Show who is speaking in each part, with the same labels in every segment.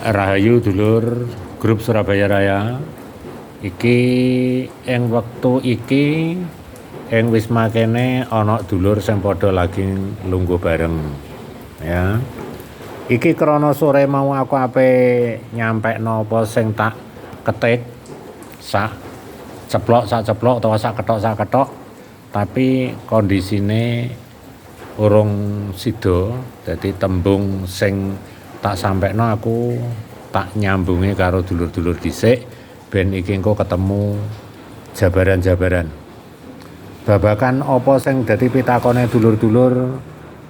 Speaker 1: Rahayu dulur grup Surabaya Raya. Iki ing wektu iki ing wisma kene ana dulur sing padha lagi lungguh bareng ya. Iki krana sore mau aku ape nyampekno apa sing tak ketik sak ceplok utawa sak kethok, tapi kondisine urung sida, dadi tembung sing tak sampekno aku tak nyambungi karo dulur-dulur dhisik ben iki engko ketemu jabaran-jabaran. Babakan apa sing dadi pitakone dulur-dulur,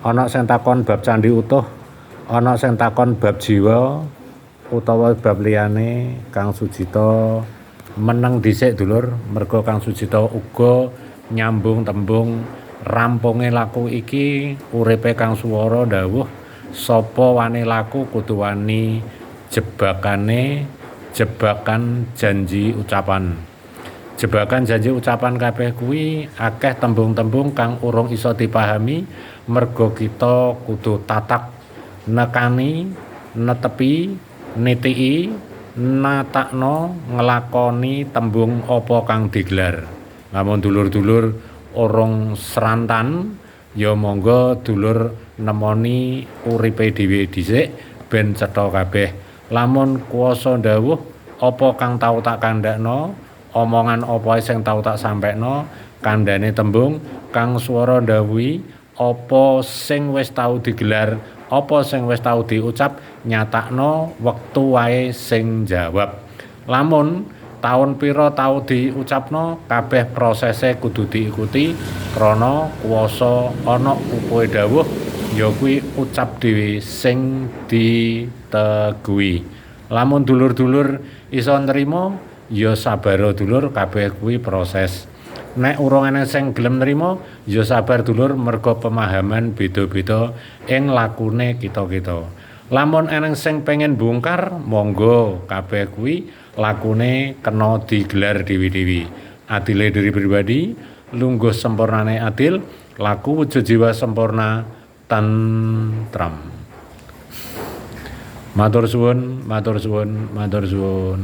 Speaker 1: ana sing takon bab candi utuh, ana sing takon bab jiwa utawa bab liyane. Kang Sujito meneng dhisik dulur, mergo Kang Sujito uga nyambung tembung rampunge laku iki uripe Kang Suwara dawuh sapa wani laku kudu wani jebakane, jebakan janji ucapan. Jebakan janji ucapan kabeh kuwi akeh tembung-tembung kang urung iso dipahami mergo kita kudu tatak nekani, netepi, nitiki, natakno, nglakoni tembung apa kang digelar. Lamun dulur-dulur urung srantan ya monggo dulur nemoni uripe dhewe dhisik ben cetha kabeh. Lamun kuwasa dawuh apa kang tau tak kandhakno, omongan apa sing tau tak sampekno, kandhane tembung kang swara ndhawuhi apa sing wis tau digelar, apa sing wis tau diucap, nyatakno wektu wae sing jawab. Lamun taun pira tau diucapno, kabeh prosese kudu diikuti krana kuwasa ana upuhe dawuh ya kuwi ucap dhewe sing diteguhi. Lamun dulur-dulur iso nrima ya sabaro dulur, kabeh kuwi proses. Nek urung ana sing gelem nrima ya sabar dulur, mergo pemahaman beda-beda ing lakune kita-kita. Lamun eneng sing pengen bongkar monggo, kabeh kuwi lakune kena digelar dewi-dewi. Adile diri pribadi, lungguh sempurnane adil, laku wujud jiwa sempurna tentram. Matur suwun, matur suwun, matur suwun.